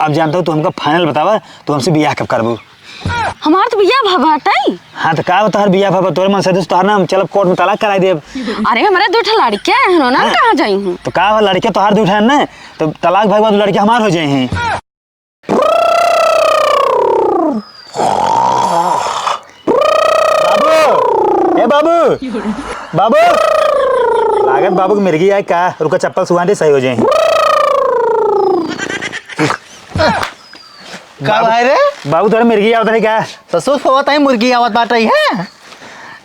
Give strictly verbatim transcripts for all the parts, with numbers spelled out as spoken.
अब जानत हो, तू हमका final बतावा, तू हमसे बियाह कब करबू? हमार तो बियाह भा बाटइ। हाँ, तो का बा, तोहार बियाह भा बा, तोरे मन से तो तोहार नाम चलब कोर्ट में तलाक कराई देब। अरे, हमरे दुइ ठे लड़के हैं ना, हाँ। कहाँ जाई हूँ? तो का बा, लड़के तोहार दुइ ठे हैं ना, तो तलाक भा के बाद लड़के हमार हो जाई हैं। बाबू, ए बाबू, बाबू, लागत बाबू के मिर्गी आए का? रुका, चप्पल सुहा दे, सही हो जाए। का बाबू, भाई रे? बाबू, तोरे मिर्गी आवत रही का? ससुर, सोवत ही मुर्गी आवत बाटइ है।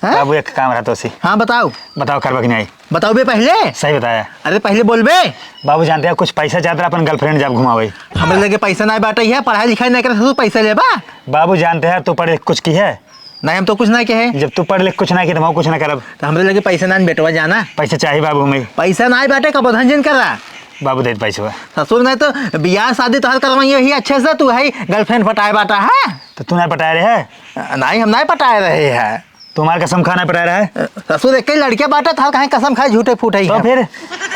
हाँ? बाबू, एक काम रहा तोसे। हाँ, बताओ। बताओ, करबा कि नाहीं? बताओ बे पहिले। सही बताया। अरे पहिले बोल बे। बाबू जानते हैं, कुछ पैसा चाहत रहा अपन girlfriend जाब घुमावे। हमरे लगे पैसा नाहीं बाटइ है, पढ़ाई लिखाई नाहीं करे, ससुर पैसा लेबा? बाबू जानते हैं, तू पढ़े कुछ की है? नाहीं, हम तो कुछ नाहीं कहे। जब तू पढ़ लिख कुछ नाहीं की, तो हम कुछ ना करब। तो हमरे लगे पैसा नाहीं बेटवा, जाना। पैसा चाही बाबू हमें। पैसा नाहीं बाटे, कबो धन जिन करा। बाबू देत पैसवा। ससुर नाहीं तो बियाह शादी तोहार करवाई यही अच्छे से, तू है girlfriend पटाए बाटा है। तो तू नाहीं पटाए रहे है? नाहीं, हम नाहीं पटाए रहे है। तुम्हार कसम खाना पड़ा रहा है। ससुर, एक ही लड़के बाटे, थाल काहे कसम खाए झूठे फूटे ही तो है। फिर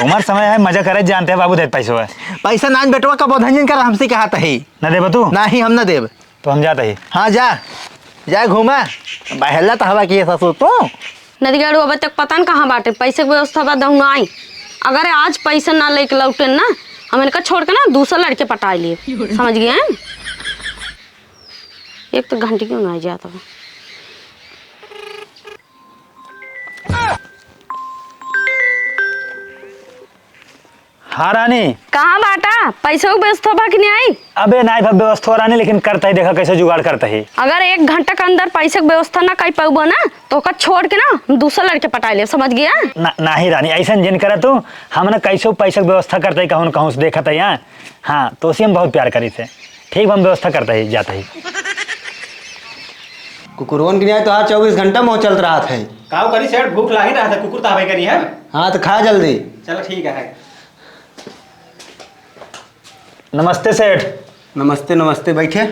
उमर समय है, मजा करे, जानते हैं बाबू देत पैसो है। पैसा नाहीं बेटवा, कबो धंजन कर हमसे कहा तही। ना देबो तू? नाहीं, हम ना देब। तो हम जात ही। हाँ, जा, जा घूमा, बहला तो हवा की है ससुर तू। नदीगढ़ अब तक पता न कहाँ बाटे, पैसे के व्यवस्था बा दहुना आई। अगर आज पैसा ना लेके लौटे ना, हम इनका छोड़ के ना दूसरा लड़के पटाए लिए, समझ गए हैं? एक तो घंटी क्यों ना जात बा? हाँ रानी। कहाँ बाटा? पैसे के व्यवस्था बा कि नहीं आई? अबे नाहीं बा व्यवस्था रानी, लेकिन करता ही, देखा कैसे जुगाड़ करता ही। अगर एक घंटा के अंदर पैसे के व्यवस्था ना कर पाउबो ना, तो ओका छोड़ के ना हम दूसरा लड़के पटाए लेब, समझ गया? ना, नाहीं रानी, ऐसा जिन करा तू, हम ना कैसे पैसे के व्यवस्था करता ही, कहूँ न कहूँ से देखत ही यहाँ। हाँ, तोसे हम बहुत प्यार करी से। ठीक बा, हम व्यवस्था करता ही, जाता ही। कुकुरवन के नहीं आए तो आज चउबीस घंटा मोह चलत रहत है। काऊ करी सेठ, भूख लागी रहत है, कुकुर तो हवे करी है। हाँ, तो खा जल्दी। चलो ठीक है। नमस्ते सेठ। नमस्ते, नमस्ते, बैठे।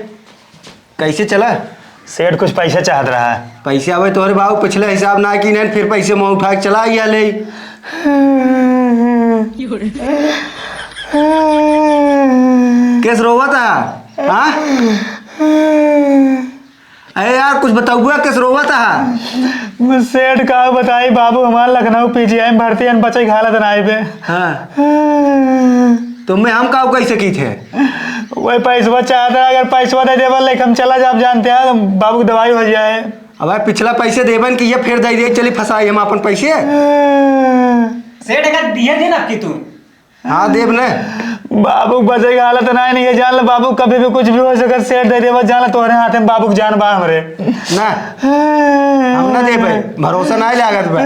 कैसे चला? सेठ, कुछ पैसा चाहत रहा है। पैसे आवे तोहरे बाबू, पिछले हिसाब ना की नहीं, फिर पैसे मुँह उठा के चला गया ले। केस रोवत है? हाँ? अरे यार, कुछ बताउआ, केस रोवत है? सेठ, का बताई बाबू, हमार लखनऊ पीजीआई में भर्ती है, बचे के हालत ना आइबे। हाँ। तो मैं हम का कैसे की थे? वही पैसवा चाहता है, अगर पैसवा दे देबा, लेके हम चला जाब, जानते हैं, बाबू की दवाई हो जाए। अब भाई, पिछला पैसे देबन कि ये फिर दे दे, चली फंसाई हम अपन पैसे। सेठ, अगर दिए दिन आपकी तू। हाँ, देब ने। बाबू बचे के हालत ना है, नहीं ये जान ले बाबू, कभी भी कुछ भी हो सके, सेठ दे देबा, जान ले तोहरे हाथे में बाबू की जान बा हमरे। ना, हम ना देबे, भरोसा ना लागत बा।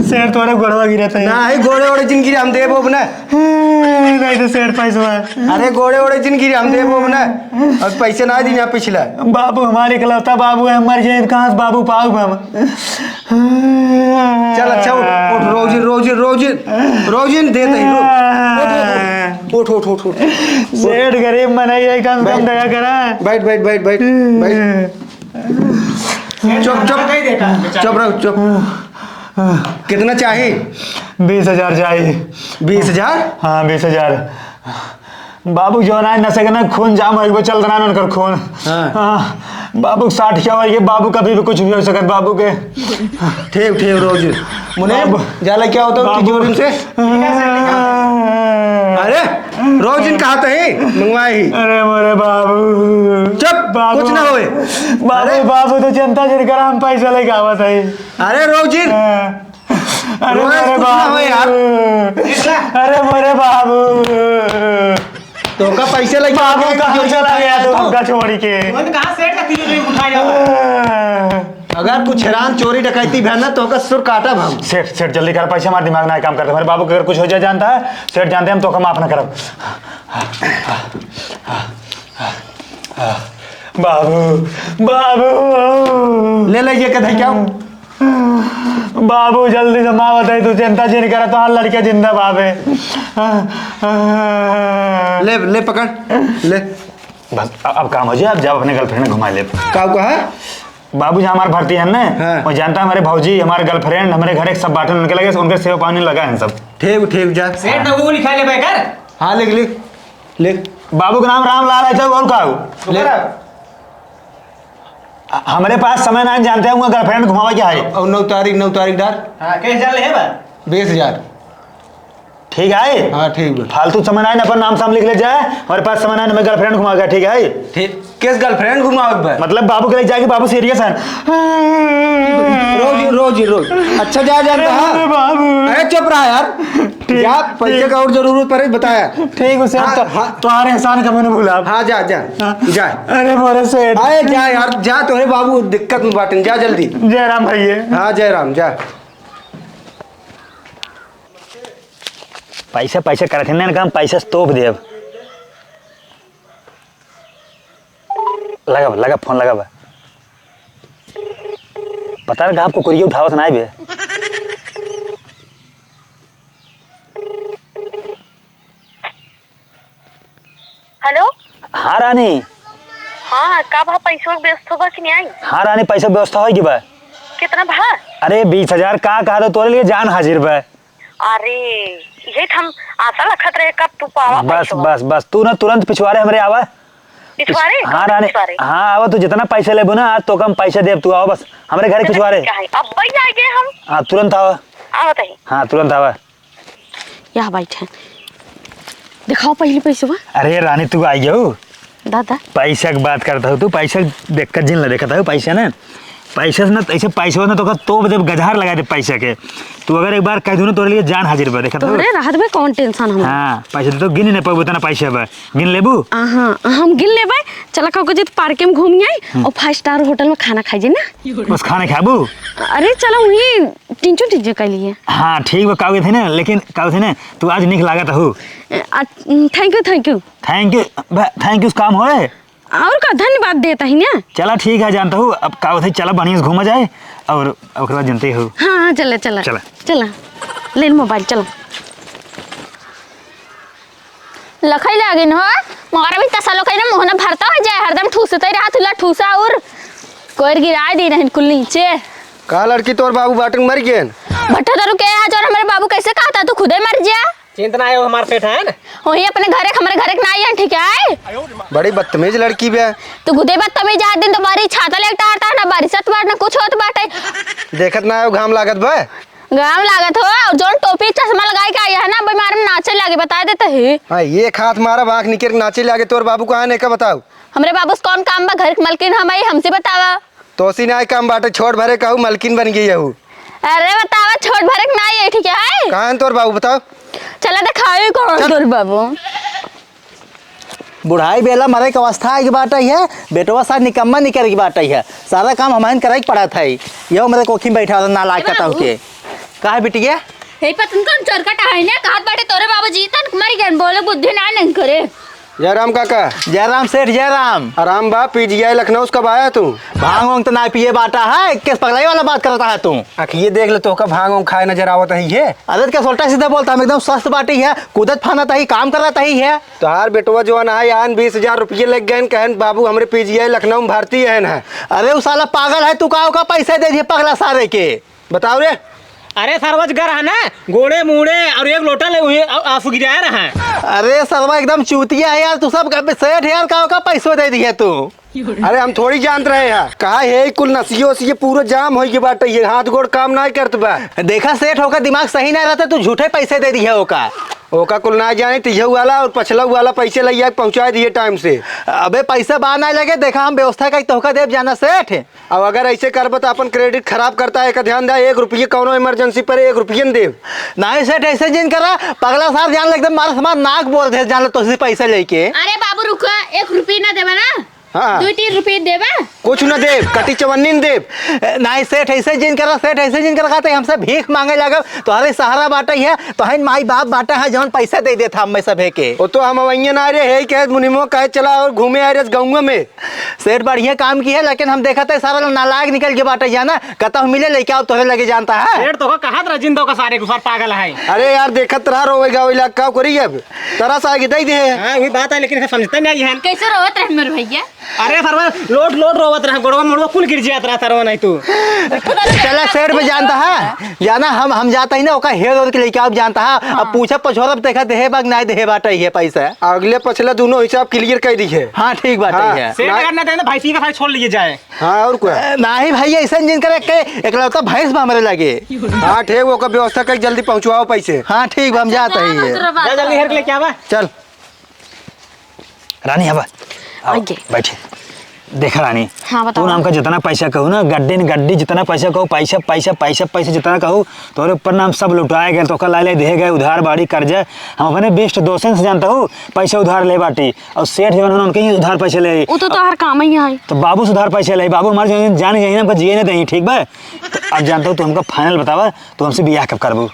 सेठ तोहरे गोड़वा गिरत है। ना, ही गोड़े ओड़े जिन गिरे हम देबो ना। नहीं तो सेठ पैसवा। अरे गोड़े ओड़े जिन गिरे हम देबो ना। अब पैसे ना दी ना पिछला। बाबू हमारे इकलौता बाबू है, मर जाए तो कहाँ से बाबू पाउब हम? चल अच्छा उठ, उठ, रोजिन, रोजिन, रोजिन, रोजिन देत ही, रो-, उठ, उठ, उठ। सेठ गरीब मनई है, कम से कम बैठ। दया करा। बैठ, बैठ, बैठ, बैठ, बैठ। चुप, चुप। चुप रहो, चुप। कितना चाही? बीस हजार चाही। बीस हजार? हाँ, बीस हजार। बाबू जौन आज नशे के ना खून जाम होइ गए, चल रहा उनकर खून। हाँ। हाँ, बाबू साठ क्या होइ गए, बाबू कभी भी कुछ भी हो सकत बाबू के। ठीक, ठीक, रोज। मुने बाबू। जाला क्या होता है बाबू। तिजोरी से? हाँ। अरे, रोज इनका हाथ है, मंगवाए ही। अरे मोरे बाबू। चुप, बाबू। कुछ ना होए। बाबू, अरे। बाबू तो चिंता जिन करा, हम पैसा लेके आवत है। अरे रोज इन। हाँ। अरे रोज मेरे कुछ ना हो बाबू। यार। अरे मेरे बाबू। तोका पैसे लगे बाबू आगे कहाँ तिजोरी चला गया तू उठा हमका छोड़ के? वो तो कहाँ सेठ का तिजोरी उठाया हुआ है? अगर कुछ हैरान चोरी डकैती भैन ना तोका सुर काटब हम। सेठ, सेठ जल्दी कर, पैसे हमारा दिमाग ना काम करता। मेरे बाबू को अगर कुछ हो जाए जानता है, सेठ जानते हैं हम तोका माफ ना करब। बाबू, बाबू। ले ले ये कथे क्या? बाबू, जल्दी से माँ बताई, तू चिंता जिन करा, तोहार लड़का जिंदा बाबे। ले, ले पकड़, ले। बस, अब, अब काम हो जाए, अब जाओ अपने girlfriend घुमा ले। का कहा? बाबू, जहाँ हमारे भर्ती है ना, हाँ। वो जानता है हमारे भौजी, हमारे girlfriend, हमारे घर एक सब बाटन उनके लगे, उनके सेवा पानी लगा है सब। ठीक, ठीक, जा। सेठ ना वो लिखा ले बेकर। हाँ, लिख, लिख, लिख। बाबू का नाम रामलाल है, तो और का हो? ले। हमरे पास समय ना है, जानते हैं, उनका girlfriend घुमावे क्या है? और नौ तारीख, नौ तारीख डार? हाँ, कैसे जान ले है बा? बीस हजार। ठीक है? हाँ, ठीक बा। फालतू समय ना है, अपन नाम साम लिख ले जाए, हमरे पास समय ना है, हमें girlfriend घुमावे का, ठीक है? ठीक, किस girlfriend घुमावे के बा? मतलब बाबू के ले जाके बाबू serious है। रोज, रोज, रोज। अच्छा, जा, जा, अरे हाँ। बाबू। अरे चुप रहा यार। ठीक, जा, पैसे ठीक। का और जरूरत पड़े, बताया। ठीक, उसे हाँ, तो, हाँ। तुम्हारे एहसान का मैंने भूला। हाँ, जा, जा, हाँ। जा। अरे मोरे सेठ। अरे जा यार, जा, तोहरे बाबू दिक्कत में बाटेन, जा जल्दी। जय राम भैया। हाँ, जय राम, जा। पैसा, पैसा करत है ना काम, पैसा से तोप देब। लगावा, लगावा, फोन लगावा। पता ना कहाँ कुकुरिया उठावत ना आइबे। हेलो। हाँ रानी। हाँ, का भा, पैसवा के व्यवस्था बा कि नहीं आई? हाँ रानी, पैसा व्यवस्था होई कि बा। कितना भा? अरे बीस हजार का कहा तो तोरे लिए जान हाजिर बा। अरे, ये हम आशा रखत रहे कब तू पावा बस, पैसवा। बस, बस, तू ना तुरंत पिछवारे हमरे आवा। पिछवारे? हाँ कौन रानी, पिछवारे? हाँ आवा, तू जितना पैसा लेबू ना, आज तो कम पैसा देब, तू आवा बस हमरे घरे पिछवारे। क्या है? अब वही आ गए हम। हाँ, तुरंत आवा। आवत है। हाँ, तुरंत आवा। यह बैठे। दिखाओ पहले पैसवा। अरे रानी, तू आई गयो। दादा। पैसा के बात करता हो तू, पैसा देख कर जिन ला देखता हो, पैसा ना, पैसा से ना, ऐसे पैसा ना तो का तोप दे, गजहार लगा दे पैसा के। तू अगर एक बार कह दू ना, तोरे लिए जान हाजिर बा, देखता हो। तोरे रहत में कौन tension हम। हाँ, पैसा तो गिन ही नहीं पाबू, इतना पैसा बा, गिन लेबू? हाँ, हम गिन लेबे। चला, कहू के जित park में घूम आई हम्म। और five star hotel में खाना खाई जाई ना। बस खाना खाबू? अरे चला, वहीं टिंचू टिंचू कर लिए। हाँ, ठीक बा, कहू थे ना, लेकिन कहू थे ना, तू आज निक लागत हो। आ, thank you, thank you। Thank you, बा-, thank you से काम होए? और का धन्यवाद देता ही ना। चला ठीक है, जानता हूँ, अब का होता है, चला बढ़िया से घूमा जाए, और ओकरे बाद जनते हो। हाँ, हाँ, चला, चला। चला। चला, ले मोबाइल, चला। लखई लागिन हो, मगर अभी तसलो कहीं ना मुँह ना भरता हो जाए, हरदम ठूसते रहा, तुला ठूसा और कोयर गिराए दी नहीं कुल नीचे। का लड़की तोर बाबू बाटन मर गए? भट्टा दारू के यहाँ जो हमारे बाबू कैसे कहा था, तू खुदे मर जा। चिंता ना है, वो हमार सेठ है ना। वही अपने घरे, हमारे घरे के नाई है, ठीक है? बड़ी बदतमीज लड़की बे। तू खुदे बदतमीज, आज दिन तो बारी छाता लेके टहरता है, ना बारिश होत बाटे, ना कुछ होत बाटे। देखत ना है, घाम लागत बा। घाम लागत हो, और जोन टोपी चश्मा लगाई के आई है ना, बीमार में नाचे लागे, बता देते ही। हाँ, ये खात मारा, आँख निकर के नाचे लागे, तोर बाबू कहाँ ने का बताओ? हमरे बाबू से कौन काम बा, घर के मलकिन हम आई, हमसे बतावा। तोसी ना काम बाटे, छोट भरे कहू मलकिन बन गई हऊ। अरे बतावा, छोट भरे के ना ये ठीक है? कहाँ है तोर बाबू, बताओ। चला देखावे कौन चल। तोर बाबू। बुढ़ाई बेला मरे के अवस्था आए के बाटे है, बेटवा साथ निकम्मा निकरे के बाटे है, सारा काम हमहन करे के पड़त है। यहो मेरे कोखी में बैठा वाला नालायक ए कतहु बाबू। के। का है बिटिया? हे पतन कौन चोर कटा है ने? कहत बाटे तोरे बाबूजी तन मर गए, बोले बुद्धि ना नहीं करे। जयराम काका। जयराम सेठ, जयराम। आराम बा, पीजीआई लखनऊ से कब आया तू? भांग वांग तो ना पिए बाटा है, किस पगलाई वाला बात करता है तू? अखिए देख ले, तोहका भांग वांग खाए नजर आवत ही है। अरे, क्या उल्टा सीधा बोलता है, हम एकदम स्वस्थ बाटी है, कूदत फानत ही, काम करत ही है। तोहार बेटवा जो है ना, यान बीस हजार रुपये लग गए, कहन बाबू हमरे पीजीआई लखनऊ में भर्ती है ना। अरे, वो साला पागल है, तू का ओका पैसे दे दिए पगला सारे के? बताओ रे। अरे सरवज गर है ना, गोड़े मूड़े और एक लोटा ले हुए आ-, आंसू गिराए रहा है। अरे सरवा एकदम चूतिया है यार, तू सब ग-, सेठ है यार, का, का पैसो दे दिए तू? अरे हम थोड़ी जानत रहे हैं, कहा है कुल नसियो से ये पूरा जाम हो गया बाटे, ये हाथ गोड़ काम ना करत बा। देखा सेठ, ओका दिमाग सही ना रहता, तू झूठे पैसे दे दिए ओका। ओका कुल ना जाने, तिहऊ वाला और पछलऊ वाला पैसे लइया के पहुँचा दिए टाइम से। अबे पैसा बा ना लगे, देखा हम व्यवस्था कई तोहका देब जाना सेठ। अब अगर ऐसे करब तो अपन credit खराब करता है, एका ध्यान दे, एक रुपये कौनो emergency पर एक रुपये न देब। नहीं सेठ, ऐसे जिन करा, पगला सार जान ले एकदम मारा समान नाक बोल दे, जान ले तोसे पैसा लेके। अरे बाबू रुका, एक रुपये ना देबा ना? हाँ। दो तीन रुपये देबा? कुछ न देब, कटी चवन्नी न देब। नहीं सेठ, ऐसे जिन करा, सेठ, ऐसे जिन करा, कहते हमसे भीख मांगे लागब, तोहरे सहारा बाटे है, तोहन माई बाप बाटे है, जौन पैसा दे देत हम सभे के। वो तो हम अवैया ना रे, है कहे मुनिमो कहे चला और घूमे आए रस गाँव में। सेठ बढ़िया काम की है, लेकिन हम देखत है सारा नालायक निकल के बाटे जाना, कतहु मिले लेके आओ तोहरे लगे जानता है। सेठ तो कहत रहा जिन तो का सारे के सार पागल है। अरे यार देखत रहा रोवेगा वही लाग का करी अब। तरस आगे दे दे। हाँ, वही बात है, लेकिन इसे समझते नहीं है। कैसे रोवत रहे मेरे भैया? अरे सरवा लोट लोट रो पत रहा, गोड़वा मोड़वा कुल गिर जात रहा, तरवा नहीं तू। चला सेठ पे जानता है, जाना हम, हम जाता ही ना, ओका हेर ओर के लेके आओ जानता है। अब हाँ। पूछब पछोरब, देखा देहे बा कि नाहीं देहे बाटे ये पैसा। अगले पछले दोनों हिसाब clear कर दी है। हाँ, ठीक बाटे हाँ। है। सेठ ना- अगर ना देना, भैंसी का साथ छोड़ लिए जाए। हाँ, और क्या? अ, नाहीं भाई, ऐसा जिन करे के एकलौता भैंस बा हमरे लगे। हाँ, ठीक, ओकर व्यवस्था कर, जल्दी पहुँचवाओ पैसे। हाँ, ठीक बा, हम जात ही है। जा, जल्दी हेर के लेके आवा। चल। रानी, हवा, आओ, आगे। बैठी। देख रानी, हाँ, बताओ। तू ना हमका जितना पैसा कहू ना, गड्डी न गड्डी, जितना पैसा कहू, पैसा, पैसा, पैसा, पैसा जितना कहू, तोरे ऊपर ना हम सब लुटाए गए, तोका लाए ले देहे गए, उधार बाड़ी, कर्जा। हम अपने बेस्ट दोस्तन से जानता हूँ, पैसा उधार ले बाटी, और सेठ जवन हन, उनके ही उधार पैसा ले। वो तो तोहर काम ही है। तो बाबू से उधार पैसा ले, बाबू हमारे जवन जान गए ना, हमका जिए नहीं देही, ठीक बा? तो अब जानता हूँ, तू हमका final बतावा, तू हमसे बियाह कब करबू?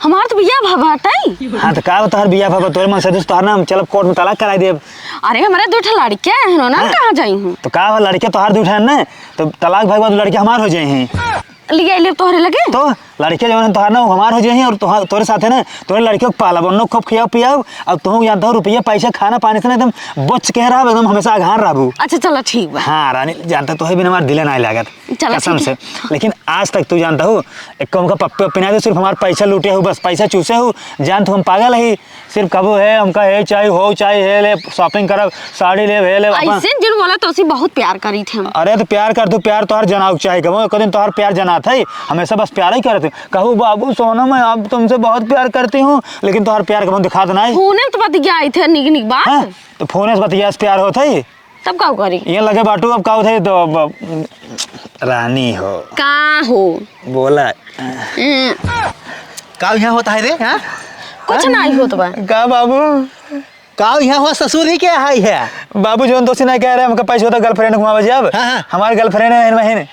हमार तो बियाह भा बाटई। हाँ, तो का बा तोहार बियाह भा बा? तोरे मन से तो तोहार नाम चलब कोर्ट में तलाक कराई देब। अरे, हमारे दो ठे लड़के हैं ना, हाँ। कहाँ जाई हूँ? तो का बा, लड़के तोहार दो ठे हैं ना, तो तलाक भा के बाद लड़के हमार हो जाए हैं। लिए ले तोहरे लगे? तो लड़के जवन हैं तोहार ना, वो हमार हो जाए हैं और तोहार, तोरे साथ है ना, तोरे लड़के को पालब, उन्हों खूब खियाओ पियाओ। अब तू जानता हो, रुपया पैसा खाना पानी से ना एकदम बच के रहब, एकदम हमेशा अघार रहबू। अच्छा, चला ठीक बा। हाँ रानी, जानता तो है, बिना हमार दिले ना लागत। चला, कसम ठीक है। से। लेकिन आज तक तू जानता हो, एक हमका पप्पी वप्पी ना दे, सिर्फ हमार पैसा लूटे हो, बस पैसा चूसे हो। जान तू हम पागल ही, सिर्फ कबो है हमका है चाही हो, चाही है ले shopping करब, साड़ी लेब, है लेब, अपन ऐसे जिन बोला तो उसी बहुत प्यार करी थे हम। अरे तो प्यार कर, तू प्यार तोहार जनाव के चाही, कबो एक दिन तोहार प्यार जनात है, हमेशा बस प्यार ही करते। कहू बाबू सोनम, मैं अब तुमसे बहुत प्यार करती हूँ, लेकिन तोहार प्यार कबो दिखात ना है। फोने में तो बतियाई थे निक निक बात। हाँ, तो फोने से बतिया से प्यार होत है। तब का करी? ये लगे बाटू, अब का होत है तो अब, रानी हो। का हो? बोला। हम्म। का यहाँ होता है रे, हाँ? कुछ हाँ? नहीं होत बा। का बाबू? का यहाँ हो ससुर ही क्या है, है? बाबू जौन दोस्ती नहीं कह रहे, हमका पैसा होता girlfriend घुमावे जाब। हाँ, हाँ। हमार girlfriend है, इनमें है नहीं।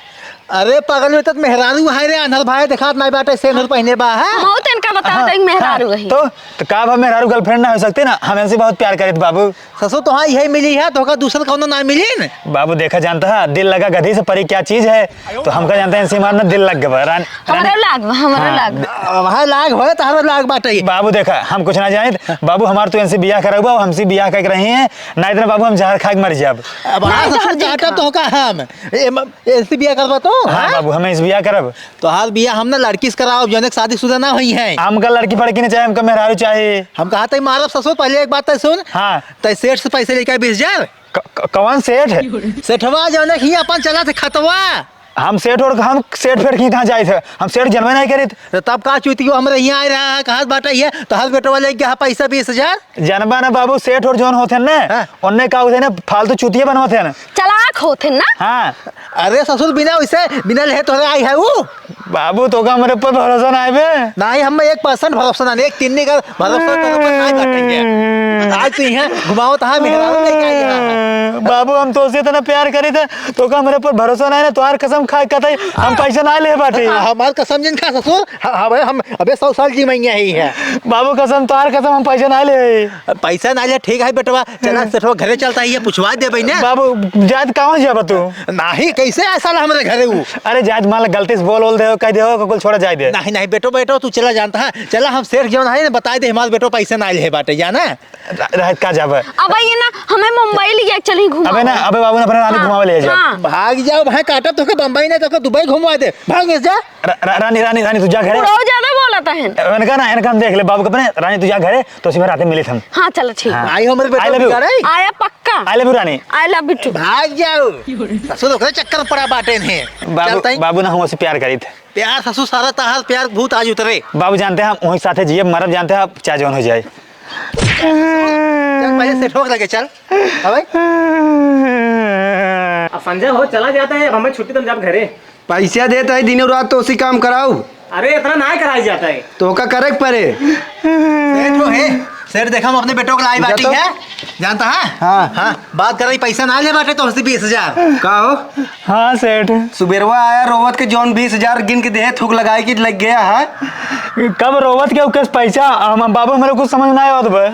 अरे पागल, में तत मेहरारू है रे, अनहर भाई देखात नहीं बाटे, सेंधुर पहने बा है। हम तो इनका बता हाँ, दें, मेहरारू हाँ, है। तो, तो का भा मेहरारू girlfriend ना हो सकती ना? हम इनसे बहुत प्यार करित बाबू। ससुर, तोहार यही मिली है, तोहका दूसर कौनो ना मिली न? बाबू, देखा जानता है, दिल लगा गधी से परी क्या चीज है, तो हमका जानता है, इनसे हमारा ना दिल लग गवा। रान-, हमरो रानी, लाग बा, हमरो हाँ, लाग बा। दे- अब हाँ, लाग होए, तोहरो लाग बाटे। बाबू, देखा, हम कुछ ना जानित। बाबू, हमार तू इनसे बियाह करउबा, हमसे बियाह करके रही है, ना इतना बाबू, हम जहर खा के मर जाब। अब हाँ, नहीं, ससुर, जहर चाहता खा। तो का हम? ए, म-, इनसे बियाह करबा तो, हाँ, हाँ? बाबू, हमें इनसे बियाह करब। तोहार बियाह हम ना लड़की से कराओ, जौन एक शादीशुदा ना हुई है। हमका लड़की फड़की नहीं चाहे, हमका मेहरारू चाहे। हम कहा तई मारब ससुर, पहले एक बात तय सुन। हाँ। तय सेठ से पैसे लेके बीस हजार। क-, क-, कौन सेठ है? सेठवा जौन ही अपन चला थे खतवा। हम सेठ और हम सेठ फेठ की कहाँ जाए थे? हम सेठ जनवे नहीं करित। तो तब का चुतियो हमरे यहाँ आए रहा है, कहाँ बाटा ये? तोहार बेटवा लेके गया पैसा बीस हजार। जनबा ना बाबू, सेठ और जौन होते हैं ना, हाँ। उनने का होते हैं ना, फालतू चुतिया बनवाते हैं ना। चालाक होते हैं ना। हाँ। अरे ससुर, बिना उसे, बिना लेहे तोहरे आई है ऊ? बाबू, तोका हमरे ऊपर भरोसा ना आवे? नहीं, हम एक percent भरोसा ना, एक तिन्नी का भरोसा तो ऊपर नहीं बैठेंगे। आज तू यहाँ घुमाओ तो हाँ, मेहरारू लेके आई है। बाबू, हम तोसे इतना प्यार करी थे, तोका हमरे ऊपर भरोसा ना है ना, तोहार कसम खा के कतई हम पैसा ना ले बाटे। हमार कसम जिन खा ससुर, हाँ, हाँ भाई, हम अबे सौ साल जी मैया ही है। बाबू, कसम, तोहार कसम, हम पैसा ना ले। पैसा ना ले, ठीक है बेटवा, चला सेठवा घरे चलता है, ये पूछवा देबे ना। बाबू, जात कहाँ जाबा तू? नहीं, कैसे आए साला हमरे घरे ऊ? अरे जात मान ला गलती से बोल बोल दे, कह दे हो, कुल छोड़ा जाए दे। नहीं, नहीं, बेटो, बेटो, तू चला जानता है, चला हम सेठ जौन है ना, बताए दे, हमारे बेटो पैसे ना ले बाटे, जाना? र-, रहत का जाबे? अबे ये ना, हमें मुंबई ले जाए, चली घुमा। अबे ना, अबे बाबू ना, अपने रानी हाँ, घुमावे ले जा। हाँ। भाग जाओ, भाई काटा तोके बम्बई ना, तोके दुबई घुमा दे, भाग जा। रा-, रा-, रानी, रानी, रानी, तू जा घरे। बुढ़ऊ ज्यादा बोलत है। इनका ना, इनका हम देख ले, बाबू के अपने, रानी, तू जा घरे, तो उसी में रात में मिले हम। हाँ, चलो, ठीक। हाँ। आई हमरे बेटा I love you। बिगाड़े। आया पक्का। I love you, रानी। I love you too। भाग जाओ। ससुर ओकरे चक्कर पड़ा बाटे ने। बाबू, चलता ही। बाबू ना हमसे प्यार करी थे। प्यार ससुर सारा तहार प्यार भूत आज उतरे। बाबू जानते हैं, हम वही साथे जिए, मरब जानते हैं, आप चाहे जौन हो जाए। चल, पहले सेठवा के लगे चल। हाँ भाई। अब संजय हो चला जाता है, अब हमें छुट्टी, तुम जाओ घरे। पैसा देत है दिनों रात तो उसी काम कराऊ। अरे इतना ना कराया जाता है। तो का करे के पड़े? सेठ हो है, सेठ देखा हम अपने बेटों को लाई जा बाटी तो। है, जानता है? हाँ। हाँ, बात कर रही पैसा ना ले बाटे तो हंसी बीस हजार। का हो? हाँ सेठ। सुबेरवा आया रोवत के जौन बीस हजार गिन के देहे थूक लगाए के लग गया है। कब रोवत के उकस पैसा? हम बाबू मेरे कुछ समझ ना आवत बा।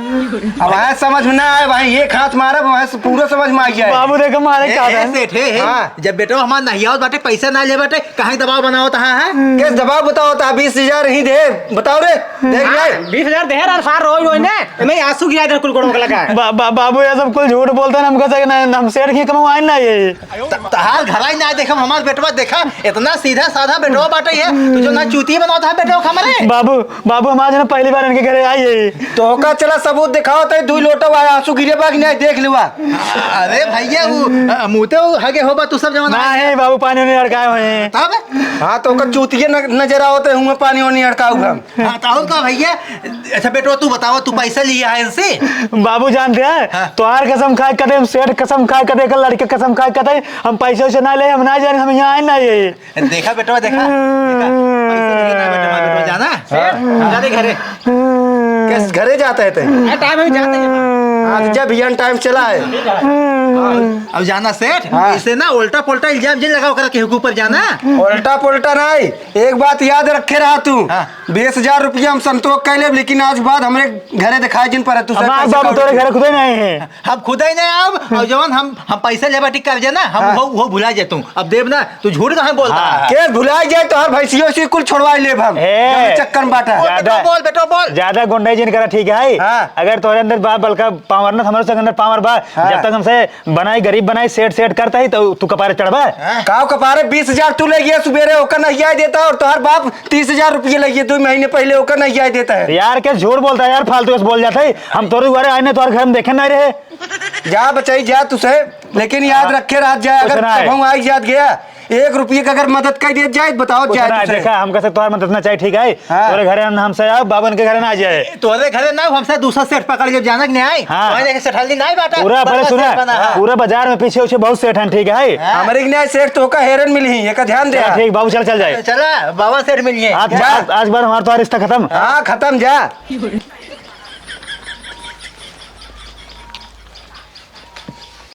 अब है समझ में ना आए भाई, एक हाथ मारब, वहाँ से पूरा समझ में आ गया है। बाबू देखो मारे ए, का ए, है। सेठ, हे, हे, हाँ। जब बेटवा हमार नहियावत बाटे, पैसा ना ले बाटे, काहे दबाव बनावत हा, हैं? केस दबाव बतावत हा, बीस हजार ही दे, बताओ रे, देख हाँ, ले। बीस हजार दे रहा सार रोज रोज ने। मैं आंसू गिरा दे कुल गोड़वा के लगा। बा-, बा-, बाबू, ये सब कुल झूठ बोलता है, हमका सके ना, हम सेठ के कमवाए ना ये। त-, तहार घर ही ना देखम, हमार बेटवा देखा, इतना सीधा साधा बेटवा बाटे है, तू जो ना चूतिया बनावत है बेटवा के हमरे। बाबू, बाबू, हम आज ना पहली बार इनके घरे आई है। तो का चला सबूत दिखाओ, तो दुई लोटा वा आंसू गिरे बा कि नहीं, देख लेवा। अरे भैया, वो, अ, मुँह ते वो हगे होबा, तू सब जवान ना है। है बाबू, पानी नहीं अड़काए हुए हैं। तब? हाँ, तो का चूतिया न-, नजर आवत है, हुआ पानी और नहीं अड़काऊ हम। हाँ, तो और का भैया? अच्छा बेटवा, तू बतावा, तू पैसा लिया है इनसे? बाबू जानते हैं, हाँ। तोहार कसम खाए कते, हम सेठ कसम खाए कते, एक लड़के कसम खाए कते, हम पैसे वैसे ना ले, हम ना जाने, हम यहाँ आए ना ये। देखा बेटवा, देखा, देखा, पैसा लेके ना बेटवा, बेटवा जाना, सेठ, हाँ। जा दे घरे। किस घरे जाता है तै? हाँ, टाइम है, जाते हैं। हाँ, तो जा भैया, टाइम चला है। अब जाना सेठ, हाँ। इसे ना उल्टा पुल्टा इल्जाम जिन लगाओ कर के ऊपर जाना। उल्टा पुल्टा नहीं, एक बात याद रखे रहा तू। हाँ। बीस हजार रुपया हम संतोष कह लेब, लेकिन आज के बाद हमरे घरे दिखाई जिन पर तू हमार बाबू तोरे घरे खुदे नहीं है। हम खुदे नहीं आब, और जवन हम, हम पैसा लेबा टिक कर जे ना, हम हाँ। वो, वो भुला जातू। अब देब ना, तू झूठ काहे बोलता हाँ। है? के भुला जाए तो हर भैंसियों से कुल छोड़वा लेब हम। ए, जवन चक्कर में बाटा। बोल बेटो, ज्यादा, बोल बेटो, बोल। ज्यादा गुंडई जिन करा, ठीक है? हाँ। अगर तोरे अंदर बा बलका पावर ना, हमारे से अंदर पावर बा। हाँ। जब तक हमसे बनाई गरीब बनाई सेठ सेठ करता ही तो तू कपारे चढ़बा। हाँ। काव कपारे बीस हजार तू ले गया सुबेरे, ओकर नहीं आए देता, और तोहर बाप तीस हजार रुपये ले गए दो महीने पहले, ओकर नहीं आए देता है। यार, के झूठ बोलता है यार, फालतू से बोल जाता है। हम तोरे दुआरे आए ना, तोहर घर में देखे ना रहे। जा बचाई जा तुसे, लेकिन याद हाँ। रखे रात जाए, कुछ अगर ना है। कभू आई जात गया, एक रुपये का अगर मदद कर दिया जाए, बताओ कुछ जाए ना है, तुसे। देखा, हमका से तोहर मदद ना चाहिए, ठीक है? हाँ। तोरे घरे हम, हमसे आओ, बाबन के घरे ना जाए। तोरे घरे ना, हमसे दूसरा सेठ पकड़ के जाना कि नहीं आए? हाँ। वहीं देखे सेठ हल्दी नहीं बाटा, पूरा बड़ा पहले सुना, सेठ बना है। पूरा बाजार में पीछे उछे बहुत सेठ हैं, ठीक है? हाँ। हमरे के नहीं सेठ तो का हेरन मिली, ये का ध्यान दे। चल, ठीक, बाबू, चल, चल जाए। चला, बाबा सेठ मिलिए। आज, जा। आज, आज बार हमारा तो रिश्ता खत्म। हाँ, खत्म, जा।